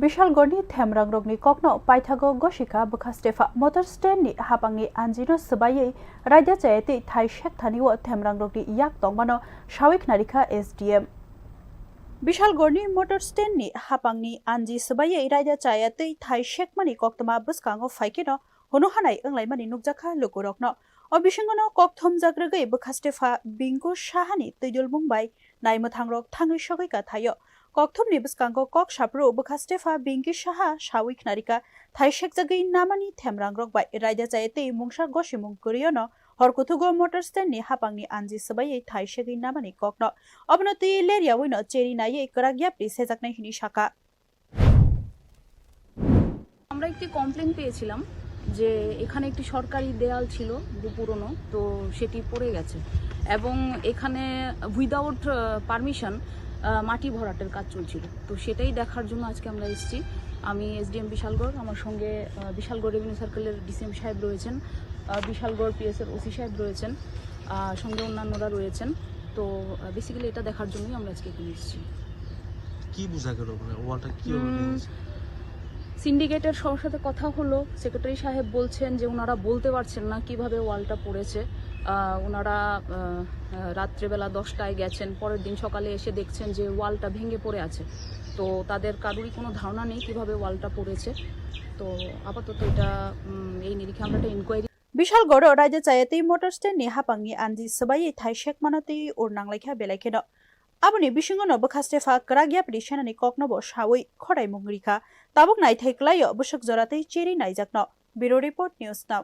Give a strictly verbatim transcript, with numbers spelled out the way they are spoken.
Bishalgarhni themrangrokni kokno paithago gosikha bwkha stepha. Motor standni hapangni anjino swbaiwi raida chayatwi thai sekthani o themrangrokni yak tongmano sawi khnarikha S D M. Bishalgarhni motor standni hapangni anji swbaiwi raida chayatwi thai sekmani koktwma bwskango phaikheno hunu hanai wnglaimani nukjakha lukurokno. O bisingono kok thumjak rwgwi bwkha stepha Binku Sahani twidulmung bai naimwthangrok thangwi sogwi kathaio. Kok thumni bwskango kok saphuru bwkha stepha Binki Saha sawi khnarikha, thai sekjagwi namani themrangrok bai raida chayatwi mungsa gosimung kwrwiono hor kuthugo motor standni hapangni anji swbaiwi thai segwi namani kokno. Obono twi leryawi no cheri naiwi kwrak yapri sejaknai hwnwi sakha. আমরা একটি কমপ্লেন পেয়েছিলাম যে এখানে একটি সরকারি দেয়াল ছিল, পুরনো, তো সেটি পড়ে গেছে এবং এখানে উইদাউট পারমিশন মাটি ভরাটের কাজ চলছিল। তো সেটাই দেখার জন্য আজকে আমরা এসেছি। আমি এসডিএম বিশালগড়, আমার সঙ্গে আহ, বিশালগড় রেভিনিউ সার্কেলের ডিসিএম সাহেব রয়েছেন, আহ, বিশালগড় পিএসএর ওসি সাহেব রয়েছেন, আহ, সঙ্গে অন্যান্যরা রয়েছেন। তো বেসিক্যালি এটা দেখার জন্যই আমরা আজকে এখানে এসেছি। কি বোঝা গেল, মানে ওয়ালটা কিভাবে উম, ভেঙেছে? সিন্ডিকেটের সবার সাথে কথা হলো, সেক্রেটারি সাহেব বলছেন যে ওনারা বলতে পারছেন না কিভাবে ওয়ালটা পড়েছে। আহ, ওনারা আহ, আহ, রাত্রেবেলা দশটায় গেছেন, পরের দিন সকালে এসে দেখছেন যে ওয়ালটা ভেঙে পড়ে আছে। তো তাদের কারোরই কোনো ধারণা নেই কিভাবে ওয়ালটা পড়েছে। তো আপাতত এটা উম, এই নিরিখে আমরা একটা inquiry Bishalgarho raida chayatwi motor standni hapangni anji swbaiwi thai sekmano twi ur nanglaikha belai kheno. Aboni bisingono bwkha stepha kwrak yapri senani koknobo sawi khotaimung rikha. Tabuk naithai kwlaio bwswk joratwi cheri naijakno. Bureau Report, News Now.